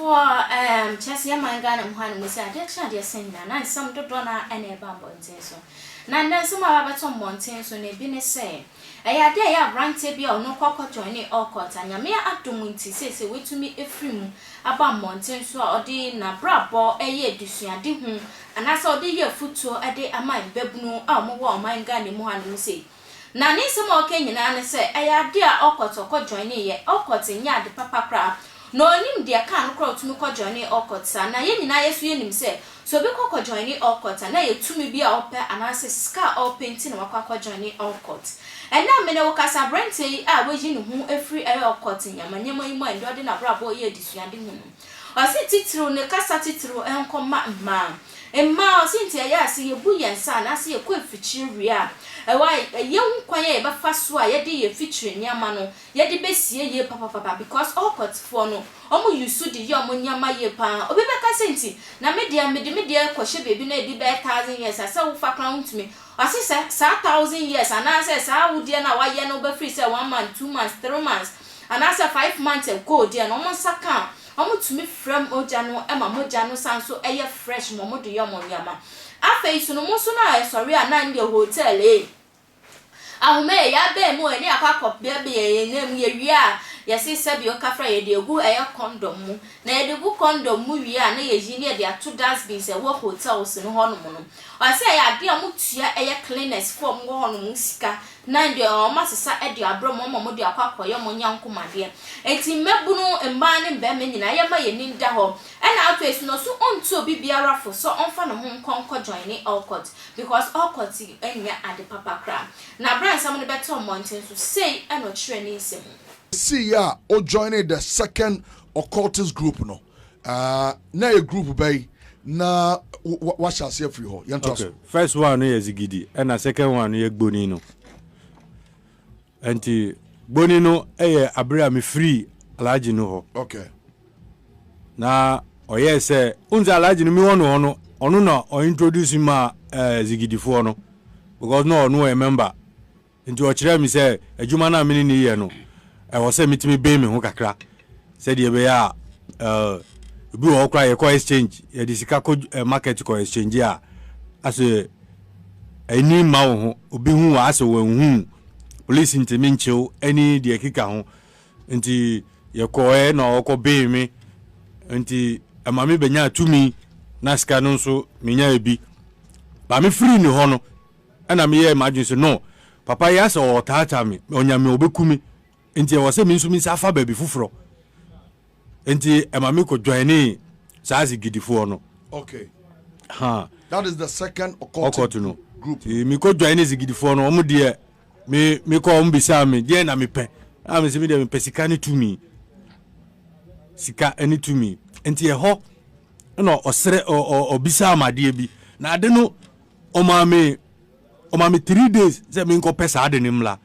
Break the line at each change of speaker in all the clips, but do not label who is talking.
Abusuafoɔ ehm kyerɛ sɛ yɛn man Ghana mu ha no mu sɛ adeɛ kye adeɛ sa nyinaa na nsɛm dodoɔ no ara na ɛba mmɔnten so. Na nnɛ nsɛm a aba abɛtɔ mmɔnten so no ebi ne sɛ, ɛyɛ adeɛ a ɛyɛ aberanteɛ bi a ɔno kɔ kɔ joine Orkot a Nyame adom nti seesei watumi afiri mu aba mmɔnten so a ɔde n'abrabɔ reyɛ adesuadehu anaasɛ ɔde reyɛ afutuo de ama mmabunu a wɔwɔ ɔman Ghana mu ha no mu sei. Na ne nsɛm a ɔka nyinaa ne sɛ ɛyɛ ade a Orkot ɔkɔ joinee yɛ, Orkot nyɛ ade papa koraa, na ɔnim deɛ kaa no koraa a ɔtumi kɔ joinee Orkot saa, na yɛn nyinaa yɛso yɛnim sɛ, sɛ obi kɔ kɔ joinee Orkot a na ɛyɛ tumi bi a ɔpɛ anaasɛ sika a ɔpɛ nti na wakɔ akɔ joinee Orkot. Ɛnnɛ a me ne wo kasa, aberanteɛ yi a wayi ne ho afiri ɛyɛ Orkot nneɛma nneɛma yi mu a ɛnnɛ ɔde n'abrabɔ reyɛ adesuade ho no, Ɔse titiriw ne kasa titiriw nkɔ ma mmaa. Mmaa, ɔse nti ɛyɛ a sɛ yɛbu yɛn nsa anaasɛ yɛkɔ afikyire wie a, ɛwɔ a yɛhu kwan a yɛbɛfa so a yɛde yɛn fikyire nneɛma no yɛde bɛsie yie papapapa because Orkot foɔ no wɔn use de yɛ wɔn nneɛma yie paa. Obi bɛka sɛ nti na me deɛ mede me deɛ kɔhyɛ baabi na ɛdi bɛyɛ 1000 years a sɛ wofa koraa wontumi. Ɔse sɛ saa 1000 years anaasɛ saa wo deɛ no a wayɛ no wobɛfiri sɛ 1 month, 2 months, 3 months anaasɛ 5 months ago deɛ no wɔn nsa ka a, wɔtumi frɛ mogya no ma mogya no san so yɛ fresh ma wɔde yɛ wɔn nneɛma. Afei so no, mo nso no a ɛsɔre a na ɛndeɛ hotel ee, ahoma ee, yɛabɛn mu ee, ne yɛakɔ akɔbeabea yɛn nan mu, yɛwie a yɛse sɛbi ɔkafra yɛde agu ɛyɛ condom mu. Na yɛde gu condom mu wie a na yɛyi ne yɛde ato dustbins a ɛwɔ hotels no hɔnom no. Ɔse ɛyɛ adeɛ a wɔtua ɛyɛ cleaners foɔ a wɔwɔ hɔnom sika na deɛ wɔasesa de abrɛ mo ama mode akɔ akɔyɛ mo nyankomadeɛ. Enti mmabunu, mmaa ne mmarima nyinaa, yɛmma yɛn ani nda hɔ. Ɛna afei nso no, so ɔntu obi biara fo sɛ ɔmfa ne ho nkɔ nkɔ joine Orkot because Orkot nyɛ ade papa koraa. Na berɛ a nsɛm no bɛtɔ mmɔnten so, sei na ɔkyerɛɛ ne nsɛm mu.
Sii a o joine the second occultist group no, na ɛyɛ group bɛn na wahyɛ aseɛ afiri hɔ? Yɛntoa
Okay,
so.
First one no yɛ Zigidi, ɛna second one no yɛ Gboni no. Nti Gboni no yɛ abere a mefiri Alhaji no hɔ. Na ɔyɛɛ sɛ, wohu sɛ Alhaji no mewɔ no hɔ no, ɔno na ɔintroduce ma Zigidifoɔ no because na ɔno ɔyɛ member. Nti ɔkyerɛɛ me sɛ adwuma no a me ne no yɛ no, ɛwɔ sɛ metumi ben me ho kakra sɛdeɛ ɛbɛyɛ a ebi wɔ hɔ koraa yɛkɔ exchange, yɛde sika kɔ market kɔ exchange a, asɛ ani mma wo ho, obi hu wɔ asɛ wɔnhu, police ntumi nkyew ɛne deɛ ɛkeka ho. Nti yɛkɔɛ na ɔkɔ ben me, nti ɛma me bɛnya tumi na sika no nso menya ebi. Ba me firi ne hɔ no, ɛna meyɛɛ m'adwene sɛ no, papa yi asɛ ɔretaataa me, ɔnya me ɔbɛku me, nti ɛwɔ sɛ me nso me nsa fa baabi foforɔ. Nti ɛma me kɔ joinee saa Zigidifoɔ no. Ha.
That is the second occultic
Occult no.
group.
Nti mekɔ joinee Zigidifoɔ no, wɔn deɛ me mekɔ wɔn bisaa me deɛ na mepɛ. A me sɛ me deɛ mepɛ sika ne tumi. Sika ne tumi. Nti ɛhɔ ɛna ɔsrɛ ɔbisaa me adeɛ bi. Na ade no ɔmaa me 3 days sɛ menkɔpɛ saa ade no mmla.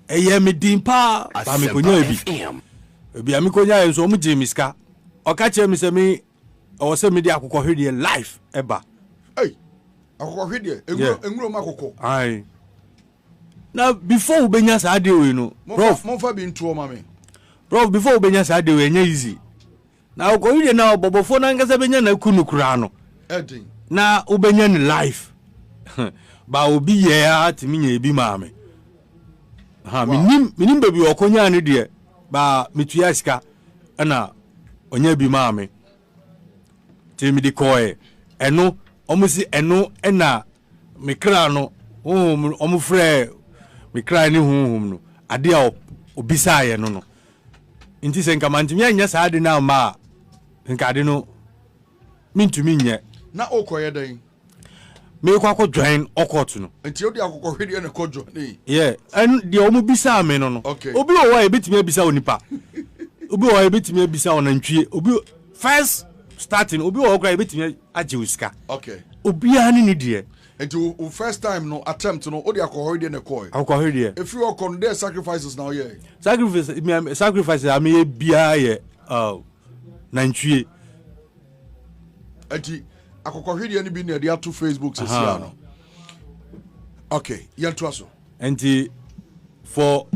Ɛyɛ me den paa ba mekɔnya bi. Ebi a mekɔnya yɛ nso ɔmo gyee me sika. Ɔka kyerɛ me sɛ me ɛwɔ sɛ mede akokɔhwedeɛ life ɛba.
Hey, akokɔhwedeɛ, nwura mu akokɔ.
Aye. Na before wobɛnya saa adeɛ wei no, prof.
Momfa bi ntoɔ ma me.
Prof, before wobɛnya saa adeɛ wei ɛnyɛ easy. Na akokɔhwedeɛ na ɔbɔbɔfoɔ no ankasa bɛnya na aku no koraa no.
Ɛden.
Na wobɛnya ne life. Ba obi yɛ a tumi nya ebi maa me. Ha, menim baabi ɔkɔnyaa no deɛ, ba metua sika ɛna ɔnya bi maa me. Nti mede kɔɛ. Ɛno, ɔmo si ɛno ɛna me kra no honhom, ɔmo frɛ me kra ne honhom no ade a obisaeɛ no. Nti sɛ nka mantumi anyɛ saa ade no amma a, nka ade no mentumi nyɛ.
Na wokɔyɛ dɛn?
Mekɔ akɔ join occult no.
Nti wode akokɔhwedeɛ na ɛkɔ join?
Yeah, ɛn deɛ ɔmo bisaa me no. Obi wɔ hɔ a yɛbɛtumi abisa onipa. Obi wɔ hɔ a yɛbɛtumi abisa ɔnantwie. Obi first starting, obi wɔ hɔ koraa yɛbɛtumi agye wo sika. Obiara ne ne deɛ.
Nti wo first time no, attempt no, wode akokɔhwedeɛ na ɛkɔɛ?
Akokɔhwedeɛ.
Ɛfiri hɔ kɔ no, dɛn sacrifices na woyɛɛ?
Sacrifice a meyɛ biara yɛ nantwie.
Nti akokɔhwedeɛ no bi na ɛde ato Facebook sesia no. Okay, yɛntoa so.
Nti for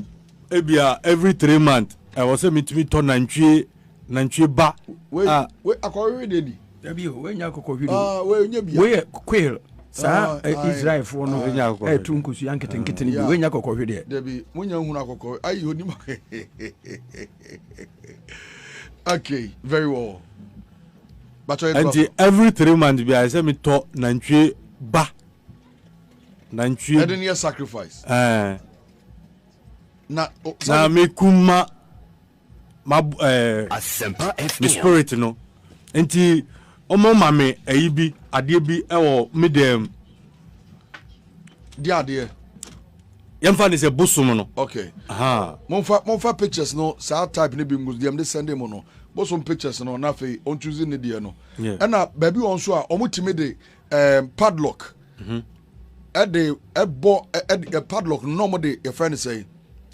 ebia every 3 months ɛwɔ sɛ metumi tɔ nantwie. nantwie ba.
Wei
a
wei akɔhwehwɛ deɛ ni.
Dabi o, wei nyɛ akokɔhwedeɛ.
Ah, wei nyɛ bia.
Wei yɛ quail. Saa
Ah, aye.
Israelfoɔ no
Wei nyɛ akokɔhwedeɛ.
ɛto nkosua nketenkete no bi.
Yeah.
Wei nyɛ akokɔhwedeɛ.
Dabi, munya nhunu akɔkɔ. Ayi onim. Okay, very well. But you
Nti every 3 months bi a, ɛsɛ metɔ nantwie ba, nantwie.
Ɛde ne yɛ sacrifice.
Ɛɛ.
Na
na mekum ma ɛɛ
Asempa
me
FM.
spirit no. Nti ɔmo ma me ɛyi bi, adeɛ bi ɛwɔ me dɛm.
Di adeɛ.
Yɛmfa ne sɛ bosom no.
Okay.
Aha.
Momfa pictures no, saa type ne bi ngu deɛ mde send mu no, bosom pictures no, na afei ɔnchoose ne deɛ no. Ɛna baabi wɔ nso a ɔmo tumi de padlock ɛde ɛbɔ ɛde padlock no, na ɔmo de yɛfrɛ no sɛ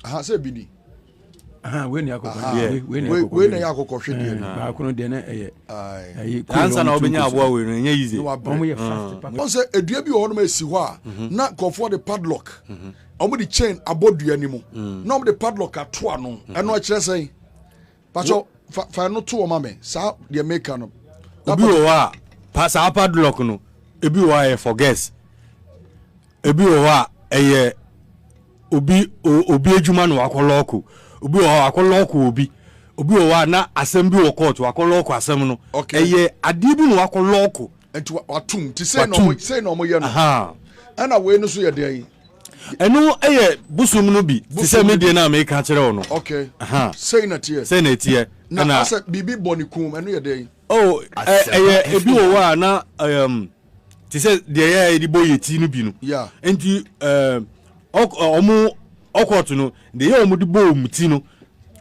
aha sɛ bi ni.
Aha, wei ni akokɔhwedeɛ. Wei ni
Wei na
akokɔhwedeɛ.
ɛyɛ akokɔhwedeɛ no.
Baako no deɛ na ɛyɛ
Aye.
ɛyi quail.
Ansa na
ɔmo tu
wobɛnya
nkosua.
aboa wei no, ɛnyɛ easy.
Na wabrɛ.
Ɔmo yɛ fast papa.
Wɔn sɛ edua bi wɔ hɔnom a esi hɔ a, na nkurɔfoɔ de padlock, ɔmo de chain abɔ dua no mu, na ɔmo de padlock ato ano. Ɛno ɛkyerɛ sɛn? Patro, fa ɛno to wɔn ma me, saa deɛ meka no.
Obi wɔ hɔ a pa saa padlock no, ebi wɔ hɔ a ɛyɛ for girls, ebi wɔ hɔ a ɛyɛ obi adwuma na wakɔ lock. Obi wɔ hɔ a wakɔ lock obi wɔ hɔ a na asɛm bi wɔ court, wakɔ lock asɛm no. Ɛyɛ adeɛ bi na wakɔ lock.
Nti watum ti sɛ na
Watum.
ɔmo sɛ na ɔmo yɛ no.
Aha.
Ɛna wei no so yɛ deɛ yi?
Ɛno ɛyɛ bosom no bi te
Bosom
sɛ
no
me
bi.
deɛ no a meka kyerɛ wo no.
Okay.
Aha.
Sɛn na teɛ?
Sɛ na ɛteɛ.
Na
ɛna
asɛ biribi bɔ ne kum, ɛno yɛ deɛ yi?
Oh,
Asɛmpa
ɛyɛ ebi wɔ
FM.
hɔ a na te sɛ deɛ yɛ yɛde bɔ yɛ ti no bi no. Nti ɔmo ɔkɔɔto no deɛ yɛ ɔmo de bɔ ɔmo ti no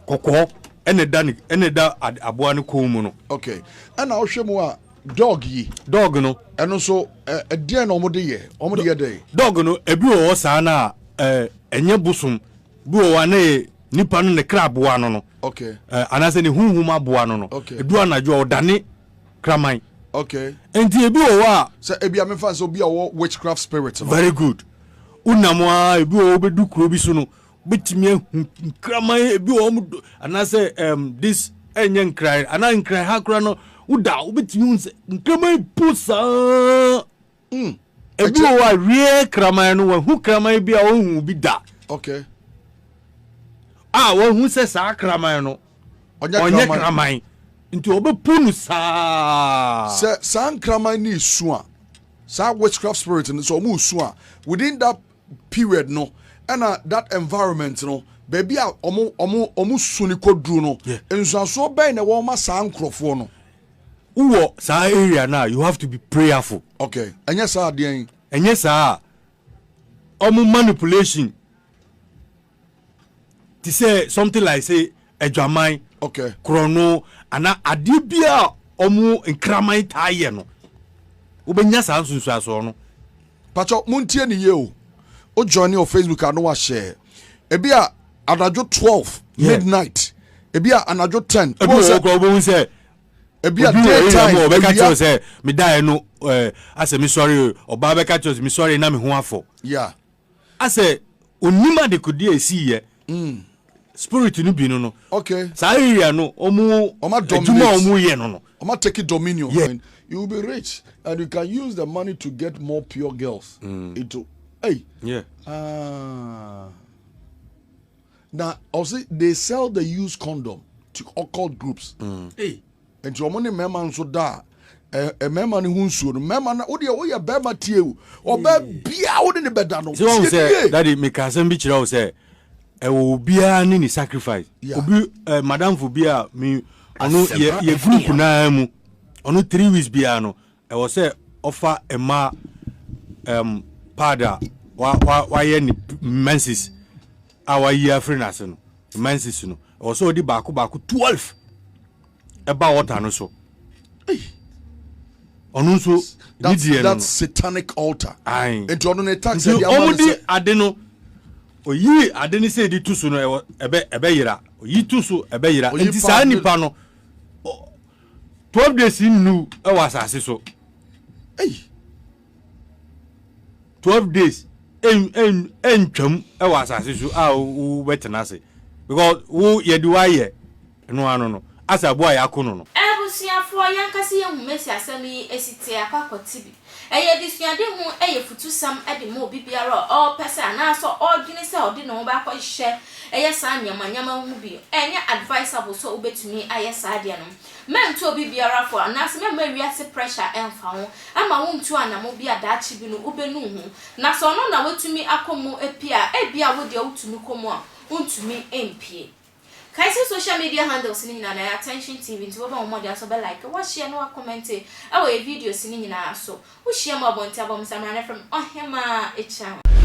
kɔkɔɔ, ɛna ɛda ne ɛna ɛda aboa no kɔn mu no.
Okay, ɛna ɔhwɛ mu a, dog yi?
Dog no.
Ɛno nso ɛdeɛn na ɔmo de yɛ? Ɔmo de yɛ dɛ?
Dog no, ebi wɔ hɔ saa na ɛnyɛ bosom bi wɔ hɔ a, na yɛ nipa no ne kra aboa no. Anaasɛ ne huhum aboa no. Edu anadwo a, ɔdane kraman. Nti ebi wɔ hɔ a
Sɛ ebi a mefa sɛ obi a ɔwɔ witchcraft spirit no.
Very good. Wonam a, ebi wɔ hɔ, wobɛdu kuro bi so no, wobɛtumi ahu nkraman ebi wɔ hɔ anaasɛ this ɛnyɛ nkran anaa nkran ha koraa no, woda wobɛtumi hu sɛ nkraman po saa. Ebi wɔ hɔ a, wie kraman no, wahu kraman bi a ɔnhu bi da. A wahu sɛ saa kraman no
ɔnyɛ
ɔnyɛ
kraman.
Kraman nti ɔbɛpu no saa.
Sɛ saa nkraman ne esu a, saa witchcraft spirit no sɛ ɔmo esu a, within that period no, ɛna that environment no, baabi a ɔmo su ne kɔduru no, nsuansoɔ bɛn na ɛwɔ ma saa nkorɔfoɔ no?
Wowɔ saa area no a, you have to be prayerful.
Okay, ɛnyɛ saa adeɛ yi?
Ɛnyɛ saa a, ɔmo manipulation te sɛ something like say adwaman, korɔno ana adeɛ bi a ɔmo nkraman taa yɛ no, wobɛnya saa nsunsuasoɔ no.
Patro, montie ne yie o. O join wɔ Facebook a, no wahyɛ ebi a anadwo 12 midnight, ebi a anadwo 10.
Ebi wɔ hɔ koraa, wobɛhu sɛ
ebi a
obi wɔ area
daytime
mu a ɔbɛka
awia.
kyerɛ wo sɛ medaeɛ no, asɛ mesɔre, ɔbaa bɛka kyerɛ wo sɛ mesɔre na me ho afɔ. Asɛ onim adekodeɛ a ɛsiiɛ, spirit no bi no. Saa area no, ɔmo
Ɔma
adwuma a
dominate.
ɔmo yɛ no.
Ɔma take dominion. And you will be rich and you can use the money to get more pure girls into, hey. Ah, na ɔsi they sell the used condom to occult groups.
Hey.
Nti ɔmo ne mmarima nso da a, mmarima no ho nsuo no, mmarima no, wodeɛ woyɛ bɛrima, tie o, ɔbaa bia wode ne bɛda no
sɛ wɔn
tie
sɛ
nie.
Daddy, meka asɛm bi kyerɛ wo sɛ ɛwɔ obiara ne ne sacrifice. Obi madamfo bi a mi ɔno yɛ
Asempa
yɛ group
FM.
naa mu, ɔno 3 weeks biara no, ɛwɔ sɛ ɔfa mmaa pad a wa wa wayɛ ne menses a wayi afiri n'ase no, menses no, ɛwɔ sɛ ɔde baako baako 12 ɛba water no so. Ɔno nso ne deɛ no.
That's satanic altar.
Aye.
Nti ɔno ne tax
nti
ɛde ama
ɔmo
no
di
sɛ
ade no, oyi ade no sɛ edi tu so no, ɛwɔ ɛbɛ yira, oyi tu so, ɛbɛ yira.
Oyi
nti saa nipa no 12 days nnu ɛwɔ asase so.
Hey.
12 days ɛn ɛn ɛntwam ɛwɔ asase so a wo bɛtena ase, because wo yɛde wayɛ ɛno ano no. Asɛ aboa a yɛako no no.
Abusuafoɔ, yɛnkasa yɛnhu Mercy asɛm yi si te akɔ akɔte bi. Ɛyɛ adesuade ho ɛyɛ futusɛm de ma obi biara a ɔrepɛ sɛ anaasɛ ɔredwene sɛ ɔde ne ho bɛakɔhyehyɛ ɛyɛ saa nneɛma nneɛma ho bi. Ɛnyɛ advisable sɛ wobɛtumi ayɛ saa adeɛ no. Mɛntu obi biara fo anaasɛ mɛmma wiase pressure ɛmfa ho ɛma wontu anamo bi a daakye bi no wobɛnu wo ho. Na sɛ ɔno na watumi akɔ mu apue a, ebia wo deɛ wotumi kɔ mu a wontumi mpue. Kae sɛ social media handles no nyinaa no ɛyɛ Attention TV nti wobɛbɔ wo mmɔden nso bɛ like, wa share na wa comment ɛwɔ yɛ videos no nyinaa so. Wo hyia mu abɔnten abɔ me samina na frɛ me Ɔhemaa Akyiawa.